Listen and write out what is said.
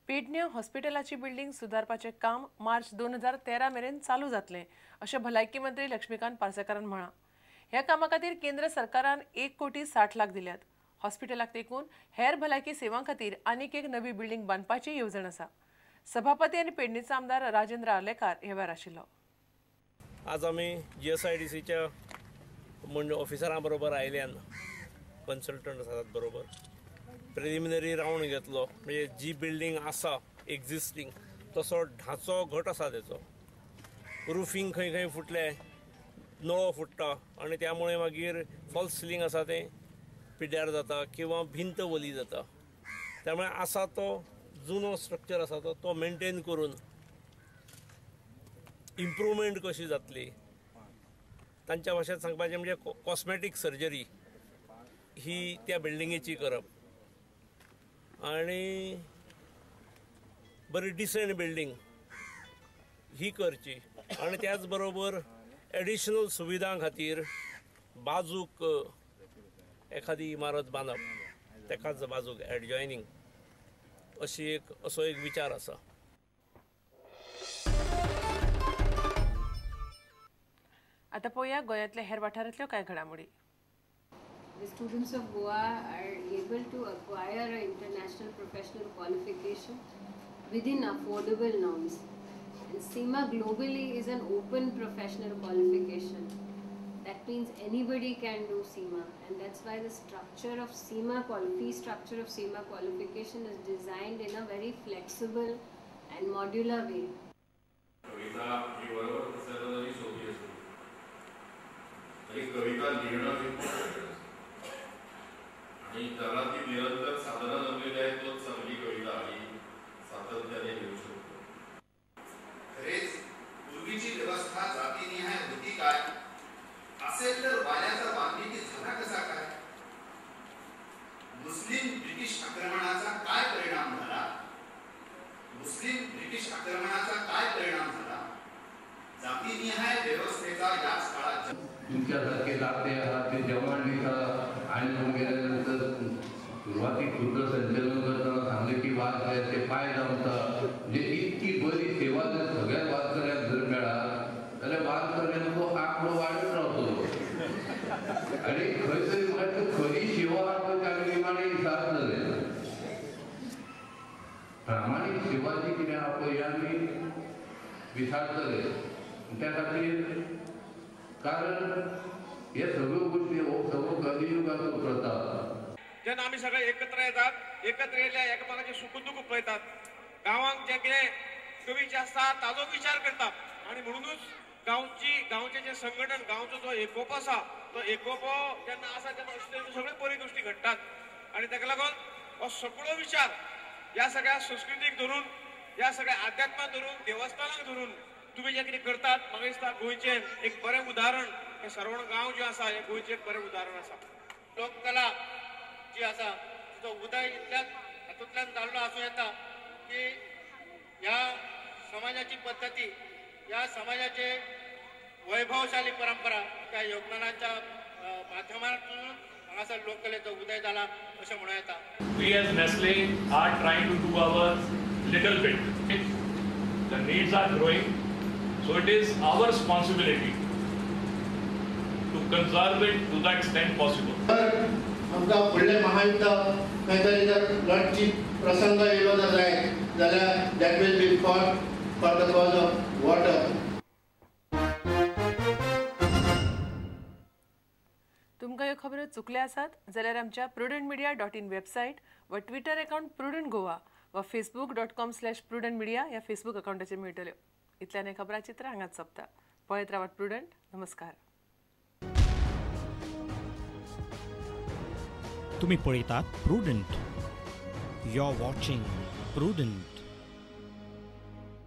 पेडण्यां हॉस्पिटलाची बिल्डिंग सुदारपाचें काम मार्च 2013 मेरेन चालू जातलें अशें भलायकी मंत्री लक्ष्मीकांत पार्सेकारान म्हळां. ह्या कामा खातीर केंद्र सरकारान 1,60,00,000 दिल्यात. हॉस्पिटलाक तेकून हेर भलायकी सेवां खातीर आनीक एक नवी बिल्डिंग बांदपाची येवजण आसा. सभापती आनी पेडणेचो आमदार राजेंद्र आर्लेकार हे वेळार आशिल्लो. आज आमी GSIDCच्या ऑफिसरां बरोबर आयल्यान कन्सल्टंट आसात बरोबर प्रिलिमिनरी रावंड घेतलो. म्हणजे जी बिल्डींग आसा एक्झिस्टींग तसो ढांचो घट आसा, तेचो रुफींग खंय खंय फुटलें, नळो फुट्टा आनी त्यामुळे मागीर फॉल्स सिलींग आसा तें पिड्ड्यार जाता किंवा भिंत वली जाता. त्यामुळे आसा तो जुनो स्ट्रक्चर आसा तो मेंटेन करून इम्प्रूवमेंट कशी जातली, तांच्या भाशेंत सांगपाचें म्हणजे कॉस्मेटीक सर्जरी ही त्या बिल्डिंगेची करप आनी बरी डिसेंट बिल्डींग ही करची आनी त्याच बरोबर एडिशनल सुविधां खातीर बाजूक एखादी इमारत बांदप, तेकाच बाजूक एडजॉयनींग अशी एक असो एक विचार आसा. आता पळोवया गोंयांतल्या हेर वाठारांतल्यो कांय घडामोडी. The students of Goa are able to acquire an international professional qualification within affordable norms. And CIMA globally is an open professional qualification. That means anybody can do CIMA, and that's why the structure of CIMA, fee structure of CIMA qualification is designed in a very flexible and modular way. कविता ही बरोबर असायला जरी सोपी असली तरी कविता लिहिणं हे खूप कठीण असतं आणि त्याला ती निरंतर साधना जमलेली आहे तोच चांगली कविता ही सातत्याने लिहू शकतो. खरेच पूर्वीची व्यवस्था जातीनिहाय होती काय? असेल तर वाल्याचा वाल्मिकी झाला कसा काय? मुस्लिम ब्रिटिश आक्रमणाचा काय परिणाम झाला? मुस्लिम ब्रिटिश आक्रमणाचा काय परिणाम झाला? जातीनिहाय व्यवस्थेचा याच काळात तुमच्यासारखे दाते आहात ते जेवण लिहितात आणि मग गेल्यानंतर सुरुवातीक सूत्रसंचलन करताना सांगले की वाचल्याचे पाय जमतात, म्हणजे इतकी बरी सेवा जर सगळ्या वाचकऱ्यांक जर मेळत जाल्यार वाचकऱ्यांचो आंकडो वाडत रावतलो आणि खंय तरी म्हाका खरी सेवा आहा पळय ताणी निमाणे विचारतले. प्रामाणीक सेवा जी कितें आहा पळय आमी विचारतले. त्या खातीर कारण हे सगळ्यो गोष्टी हो सगळो कलियुगाचो प्रताप. जेन्ना आमी सगळे एकत्र येतात, एकत्र येयल्या एकामेकांचे सुख दुःख पळयतात, गांवांक जे कितें कवीचे आसता ताजो विचार करतात आनी म्हणुनूच गांवचें जें संघटन, गांवचो जो एकोपो आसा तो एकोपो जेन्ना आसा तेन्ना अशे तरेच्यो सगळ्यो बऱ्यो गोश्टी घडटात आनी ताका लागून हो सगळो विचार ह्या सगळ्या संस्कृतीक धरून, ह्या सगळ्या आध्यात्माक धरून, देवस्थानाक धरून तुम्ही जे कितें करतात म्हाका दिसता गोंयचें एक बरें उदाहरण हें सरवण गांव जें आसा हें गोंयचें एक बरें उदाहरण आसा. लोककला जी आसा तिचो उदय इतल्यान हातूंतल्यान जाल्लो आसूं येता की ह्या समाजाची पद्दती, ह्या समाजाचे वैभवशाली परंपरा त्या योगदानाच्या माध्यमातून हांगासर लोककलेचो उदय जाला अशें म्हणूं येता. We as Nestle are trying to do our little bit. The needs are growing. So it is our responsibility to conserve it to the extent possible. आमकां व्हडलें महायुद्ध खंय तरी जर लढची प्रसंग येयलो जर जायत जाल्यार that will be fought for the cause of water. तुमकां ह्यो खबरो चुकल्या आसात जाल्यार आमच्या prudentmedia.in website वा ट्विटर अकाउंट प्रुडंट गोवा वा facebook.com/prudentmedia ह्या फेसबूक अकाउंटाचेर मेळटल्यो. इतल्यान हें खबराचित्र हांगाच सोंपता. पळयत रावात प्रुडंट. नमस्कार. तुम्ही पळयतात Prudent. You are watching Prudent.